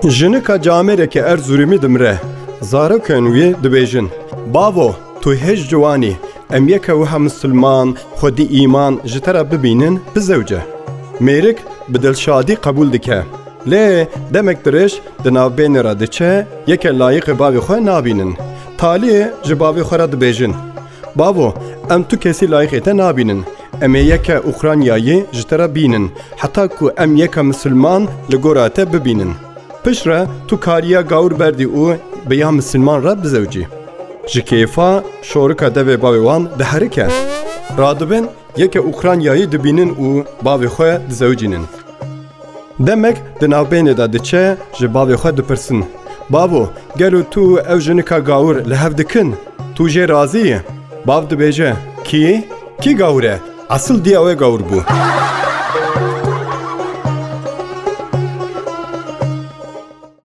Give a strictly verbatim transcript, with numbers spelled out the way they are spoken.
Jinika camêrekî Erzurumî dimire. Zarokên wî dibêjin, Bavo, tu hêj ciwan î, em yeke wiha misilman, xwedî îman ji te re bibînin, bizewce. Mêrik bi dilşadî qebûl dike. Lê demek dirêj di navbênê re diçe, yeke layiqê bavê xwe nabînin. Talî ji bavê xwe re dibêjin, Bavo, em tu kesî layiqê te nabînin. Em ê yeke Ukraynayî ji te re bînin, heta ku em yeke misilman li gora te bibînin. Piştre tu kariya gawir berdî û bi ya misilman re bizewcî. Ji kêfa şorika devê bavê wan diherike. Radibin yeke Ukraynayî dibînin û bavê xwe dizewicînin. Demek di navbênê de diçe, ji bavê xwe dipirsin, Bavo, gelo tu û ew jinika gawir li hev dikin? Tu jê razî yî? Bav dibêje, Kî? Kî gawir e? Esil diya wê gawir bû.